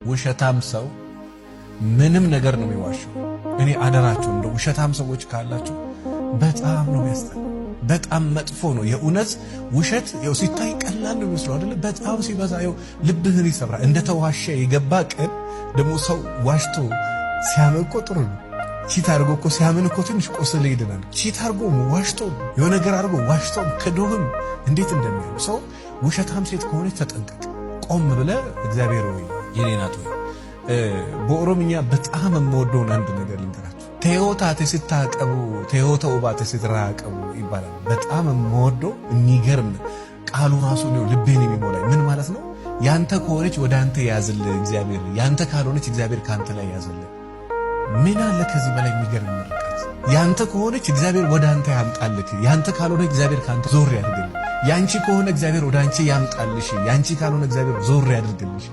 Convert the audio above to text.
ውሸታም ሰው ምንም ነገር ነው የሚዋሸው። እኔ አደራችሁ እንደ ውሸታም ሰዎች ካላችሁ በጣም ነው የሚያስጠላ፣ በጣም መጥፎ ነው። የእውነት ውሸት ያው ሲታይ ቀላል ነው የሚመስለው አይደለ? በጣም ሲበዛ ያው ልብህን ይሰብራል። እንደ ተዋሸ የገባ ቀን ደግሞ ሰው ዋሽቶ ሲያምን እኮ ጥሩ ነው። Cheat አድርጎ እኮ ሲያምን እኮ ትንሽ ቆስል ይድናል። Cheat አድርጎ ዋሽቶ የሆነ ነገር አድርጎ ዋሽቶ ክዶህም እንዴት እንደሚያም ሰው ውሸታም ሴት ከሆነች ተጠንቀቅ። ቆም ብለህ እግዚአብሔር ወይ የኔ ናት ወይ። በኦሮምኛ በጣም የምወደውን አንድ ነገር ልንገራችሁ። ቴዎታ ስታቀቡ ቴዎተ ኡባተ ስትራቀቡ ይባላል። በጣም የምወደው የሚገርም ቃሉ ራሱ ነው ልቤን የሚሞላኝ። ምን ማለት ነው? ያንተ ከሆነች ወደ አንተ ያዝልህ እግዚአብሔር፣ ያንተ ካልሆነች እግዚአብሔር ካንተ ላይ ያዝልህ። ምን አለ ከዚህ በላይ የሚገርም ምርቃት? ያንተ ከሆነች እግዚአብሔር ወደ አንተ ያምጣልህ፣ ያንተ ካልሆነ እግዚአብሔር ካንተ ዞር ያድርግልህ። ያንቺ ከሆነ እግዚአብሔር ወደ አንቺ ያምጣልሽ፣ ያንቺ ካልሆነ እግዚአብሔር ዞር ያድርግልሽ።